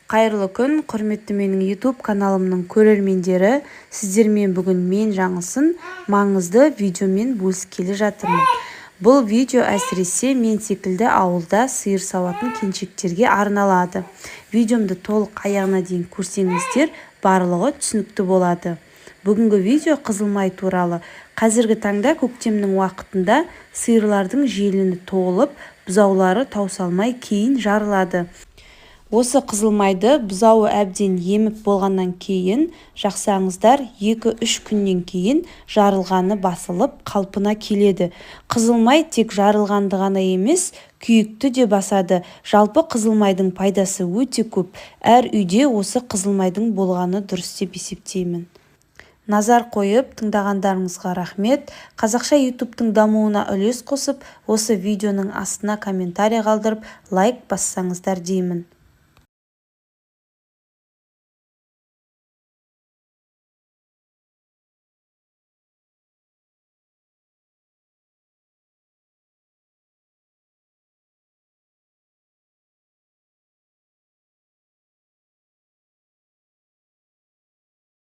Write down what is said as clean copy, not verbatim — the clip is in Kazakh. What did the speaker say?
Қайырлы күн, құрметті менің YouTube каналымның көрермендері! Сіздермен бүгін мен, Жаңылсын, маңызды видеомен бөліскелі жатырмын. Бұл видео әсіресе мен секілді ауылда сиыр сауатын келіншектерге арналады. Видеомды толық аяғына дейін көрсеңіздер, барлығы түсінікті болады. Бүгінгі видео қызыл май туралы. Қазіргі таңда көктемнің уақытында сиырлардың желіні толып, бұзаулары таусалмай кейін жарылады. Осы қызыл майды бұзауы әбден еміп болғаннан кейін жақсаңыздар, 2-3 күннен кейін жарылғаны басылып, қалпына келеді. Қызыл май тек жарылғанды ғана емес, күйікті де басады. Жалпы қызыл майдың пайдасы өте көп. Әр үйде осы қызыл майдың болғаны дұрыс деп есептеймін. Назар қойып тыңдағандарыңызға рахмет. Қазақша ютубтың дамуына үлес қосып, осы видеоның астына комментарий қалдырып, лайк бассаңыздар деймін.